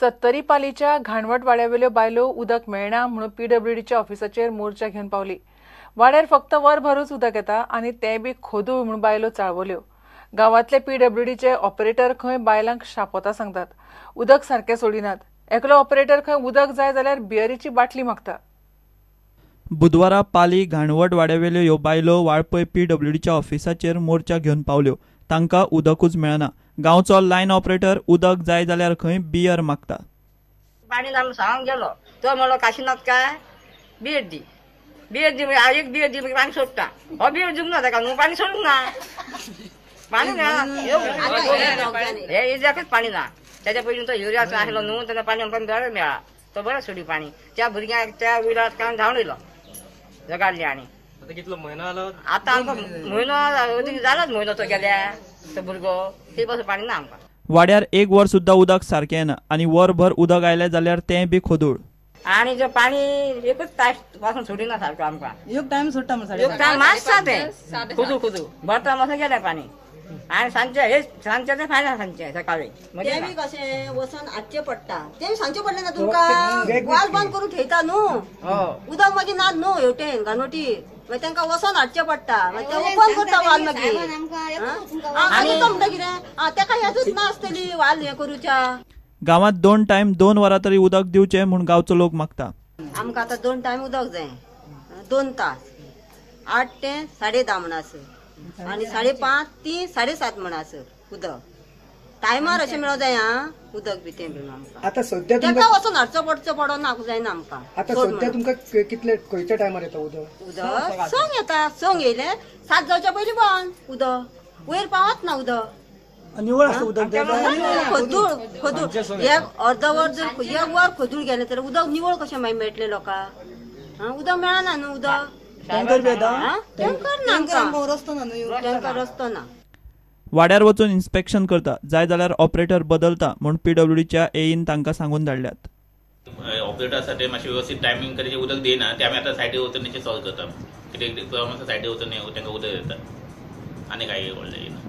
सत्तरी पालीच्या घाणवट वाड्यावेल्यो बायलो उदक मेळना म्हणून पीडब्ल्यूडीच्या ऑफिसाचेर मोर्चा घेवन पावली. वाड्यार फक्त वरभरूच उदक येता आनी तें बी खोदूळ म्हणून बायलो चाळवल्यो. गांवांतले पीडब्ल्यूडीचे ऑपरेटर खंय बायलांक शापोता सांगतात, उदक सारकें सोडिनात. एकलो ऑपरेटर खंय उदक जाय जाल्यार बियरीची बाटली मागता. बुधवारा पाली घाणवट वाड्यावेल्यो ह्यो बायलो वाळपय पीडब्ल्यूडीच्या ऑफिसाचेर मोर्चा घेवन पावल्यो. तांकां उदकूच मेळना. गांवचो लायन ऑपरेटर उदक जाय जाल्यार खंय बियर मागता. पाणी ना सांगूंक गेलो तो म्हणलो काशिनाथ काय बियर दी, बियर दी, एक बियर दी पाणी सोडटा. हो बियर दिवंक ना ताका न्हू, पाणी सोडूंक ना, पाणी ना, हे एरियाकच पाणी ना. त्याच्या पयलीं तो युरियाचो आसलो न्हू, तेन्ना पाणी आमकां बरें मेळ्ळा, तो बरें सोडी पाणी. त्या भुरग्यांक त्या वयल्या कारण धांवन येयलो जगाडली. आनी कितलो म्हयनो जालो आतां आमकां, म्हयनो जालोच, म्हयनो तो गेल्या तो भुरगो, ते पासून पाणी ना आमकां. वाड्यार एक वर सुद्धा उदक सारकें येना आनी वरभर उदक आयलें जाल्यार तें बी खोदूळ. आनी जो पाणी एकूच तास पासून सोडिना सारको आमकां, एक टायम सोडटा, एक टायम मातसा तें खुदू खुदू भरता मातसो गेलें पाणी. आनी सांजचें हे सांजचें तें फायना, सांजचें सकाळीं तें बी कशें वचोन हाडचें पडटा, तें सांगचें पडलें ना तुमकां. वाल बंद करून ठेयता न्हू, उदक मागीर ना न्हू हेवटेन घाणवटी, मागीर तांकां वचोन हाडचें पडटा, मागीर ते ओपन करता वाल. मागीर आनी तो म्हणटा कितें तेका यादूच ना आसतली वाल हें करूच्या. गांवांत 2 टायम 2 वरां तरी उदक दिवचें म्हूण गांवचो लोक मागता. आमकां आतां 2 टायम उदक जाय, 2 तास, 8 ते 10:30 म्हणसर आनी 5:30 ते 7:30 म्हणसर उदक टायमार अशें मेळों जाय. हा उदक बी तें बी आमकां आतां सद्या तेका वचोन हाडचो पडचो पडना जायना आमकां. आतां सद्या तुमकां कितले खंयच्या टायमार येता उदक? उदक 6 येता, 6 येयलें 7 जावच्या पयलीं बंद उदक, वयर पावत ना उदक. निवळ आसता उदक, खोदूळ खोदूळ एक अर्द वर जर एक वर खोदूळ गेलें तर उदक निवळ कशें मागीर मेळटलें लोकांक? उदक मेळना न्हू उदक, टँकर बी येता, टँकर ना, रस्तो ना, टँकर रस्तो ना. वाड्यार वचून इन्स्पेक्शन करता, जाय जाल्यार ऑपरेटर बदलता म्हूण पीडब्ल्यूडीच्या एईन तांकां सांगून धाडल्यात. ऑपरेटर आसा ते मातशे वेवस्थीत टायमींग कडेन उदक दिना, ते आमी आतां सायडीर वचून तेंचे सॉल्व करता. कितें सायडीर वचून तांकां उदक दिता आनी कांय व्हडलें येना.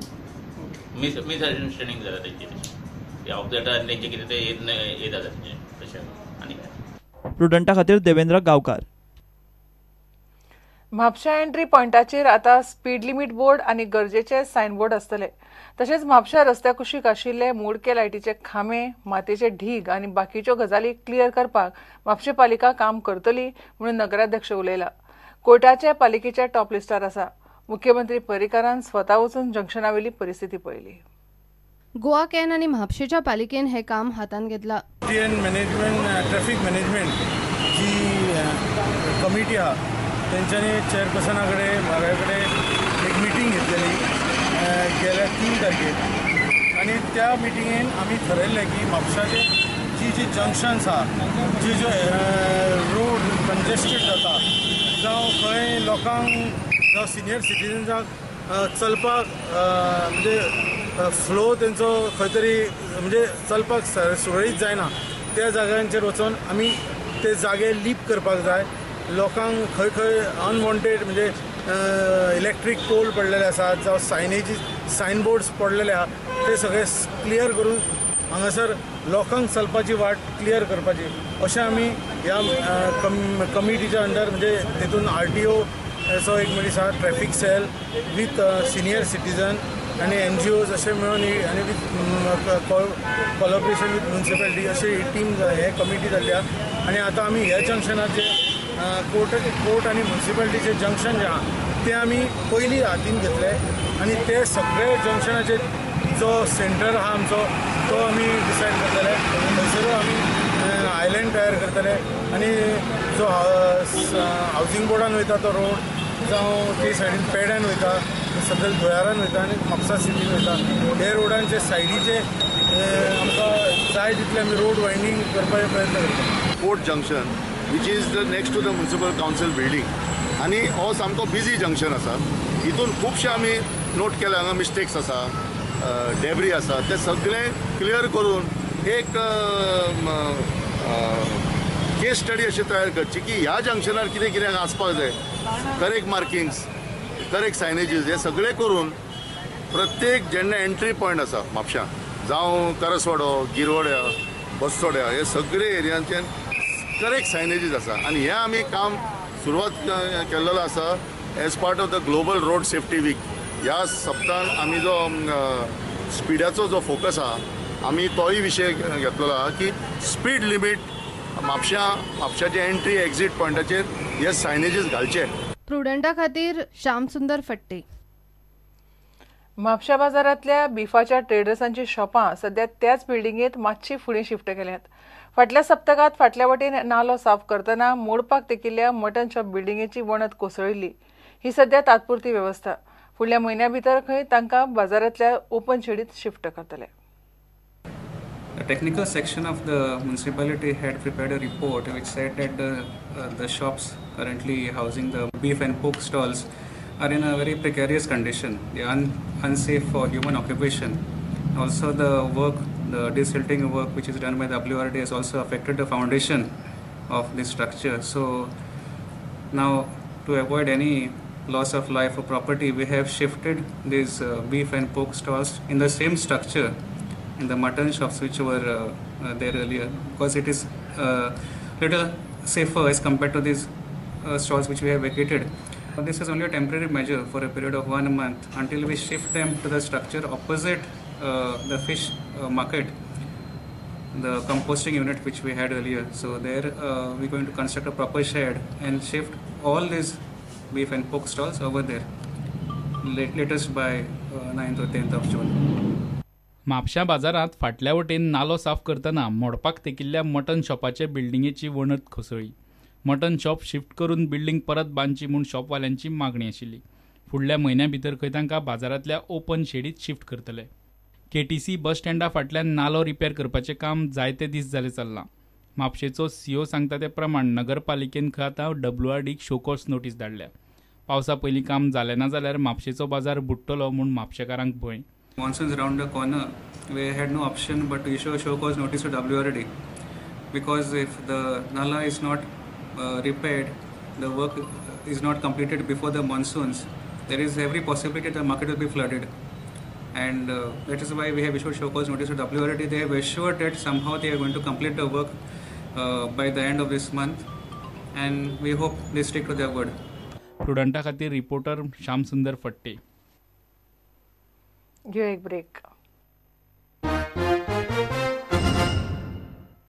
मिसअंडरस्टँडींग जाता तेंचे, ते ऑपरेटर आनी तेंचे कितें तें हें जाता तेंचें तशें आनी काय. प्रुडंटा खातीर देवेंद्र गांवकार. म्हापशा एंट्री पॉयंटाचेर आतां स्पीड लिमीट बोर्ड आनी गरजेचे सायनबोर्ड आसतले. तशेंच म्हापशा रस्त्या कुशीक आशिल्ले मोडके लायटीचे खांबे, मातयेचे ढीग आनी बाकीच्यो गजाली क्लियर करपाक म्हापशें पालिका काम करतली म्हणून नगराध्यक्ष उलयला. कोर्टाचे पालिकेच्या टॉप लिस्टार आसा. मुख्यमंत्री पर्रीकारान स्वता वचून जंक्शनावेली परिस्थिती पळयली. गोवा can आनी म्हापशेच्या पालिकेन हे काम हातांत घेतला. मॅनेजमेंट ट्रॅफिक मॅनेजमेंट जी कमिटी आहा तेंच्यांनी चेअरपर्सना कडेन म्हाज्या कडेन एक मिटींग घेतलेली गेल्या 3 तारखेर आनी त्या मिटिंगेन आमी थरयल्लें की म्हापशाचे जी जी जंक्शन्स आहा, जी जे रोड कंजेस्टेड जाता जावं खंय लोकांक जावं सिनियर सिटीजन्सांक चलपाक म्हणजे फ्लो तेंचो खंय तरी म्हणजे चलपाक सुरळीत जायना त्या जाग्यांचेर वचून आमी ते जागे लीप करपाक जाय. लोकांक खंय खंय अनवॉन्टेड म्हणजे इलेक्ट्रीक पोल पडलेले आसात जावं सायनेजीस सायनबोर्ड्स पडलेले आहा ते सगळे क्लियर करून हांगासर लोकांक चलपाची वाट क्लियर करपाची अशें आमी ह्या कमिटीच्या अंडर म्हणजे तितून RTO असो एक मनीस आहा, traffic cell with senior citizen आनी NGOs अशें मेळून आनी विथ कॉलॉबरेशन विथ म्युनिसिपालिटी अशी ही टीम हे कमिटी जाल्ली आहा. आनी आतां आमी ह्या जंक्शनाचेर कोर्ट आनी म्युनिसिपालिटीचे जंक्शन जे आहा ते आमी पयलीं हातीन घेतले आनी ते सगळे जंक्शनाचे जो सेंटर आहा आमचो तो आमी डिसायड करतले. थंयसरूय आमी आयलँड तयार करतले आनी जो हावजींग बोर्डान वयता तो रोड जावं ते सायडीन पेड्यान वयता, सकयल धुळारान वयता आनी म्हापसा सिटीन वयता, हे रोडांचे सायडीचे आमकां जाय तितले आमी रोड वायंडींग करपाचे प्रयत्न करता. Court junction which is the next to the municipal council building आनी हो सामको बिजी जंक्शन आसा. हितून खुबशे आमी नोट केले हांगा मिस्टेक्स आसा, डेब्री आसा, ते सगळे क्लियर करून एक केस स्टडी अशी तयार करची की ह्या जंक्शनार कितें कितें आसपाक जाय, करेक्ट मार्किंग्स, करेक्ट सायनेजीस हे सगळे करून प्रत्येक जेन्ना एंट्री पॉयंट आसा म्हापशां जावं करसवाडो, गिरवड्या, बसोड्या हे सगळे एरियांचे करेक्ट सायनेजीस आसा आनी हें आमी काम सुरवात केल्लेलो आसा as part of the global road safety week. ह्या सप्तान आमी जो स्पिडाचो जो फोकस आहा आमी तोय विशय घेतलेलो आहा की स्पीड लिमीट म्हापश्यां म्हापशाचे एंट्री एक्झीट पॉयंटाचेर हे सायनेजीस घालचे. प्रुडंटा खातीर श्यामसुंदर फट्टे. म्हापशा बाजारांतल्या बिफाच्या ट्रेडर्सांची शॉपां सध्या त्याच बिल्डिंगेत मातशी फुडें शिफ्ट केल्यात. फाटल्या सप्तकांत फाटल्या वटेन नालो साफ करतना मोडपाक तेकिल्ल्या मटन शॉप बिल्डिंगेची वणत कोसळिल्ली. ही सध्या तात्पुरती वेवस्था. फुडल्या म्हयन्या भितर खंय तांकां बाजारांतल्या ओपन शेडीत शिफ्ट करतले. The technical section of the municipality had prepared a report which said that the shops currently housing the beef and pork stalls are in a very precarious condition. They are unsafe for human occupation. Also the work, the desilting work which is done by the WRD has also affected the foundation of this structure. So now to avoid any loss of life or property, we have shifted these beef and pork stalls in the same structure in the mutton shops which were there earlier, because it is little safer as compared to these stalls which we have vacated. This is only a temporary measure for a period of 1 month until we shift them to the structure opposite the fish market, the composting unit which we had earlier. So there we're going to construct a proper shed and shift all these beef and pork stalls over there, latest by 9th or 10th of June. म्हापश्या बाजारांत फाटल्या वटेन नालो साफ करतना मोडपाक तेकिल्ल्या mutton शॉपाचे बिल्डिंगेची वणत कोसळ्ळी. Mutton shop shift करून बिल्डिंग परत बांदची म्हूण शॉपवाल्यांची मागणी आशिल्ली. फुडल्या म्हयन्या भितर खंय तांकां बाजारांतल्या ओपन शेडीत शिफ्ट करतले. केटीसी बस स्टँडा फाटल्यान नालो रिपेर करपाचें काम जायते दीस जाले चल्लां. म्हापशेचो सीओ सांगता ते प्रमाण नगरपालिकेन खंय आतां डब्ल्यूआरडीक शोकॉज नोटीस धाडल्या. पावसा पयलीं काम जालें ना जाल्यार म्हापशेचो बाजार बुडटलो म्हूण म्हापशेकारांक भंय. Monsoon's round the corner, we had no option but to issue a show cause notice to WRD, because if the nala is not repaired, the work is not completed before the monsoons, there is every possibility the market will be flooded. And that is why we have issued show cause notice to WRD. They have assured that somehow they are going to complete the work by the end of this month, and we hope they stick to their word. प्रुडंटा खातीर reporter Shyamsundar फट्टे. घेऊ एक break.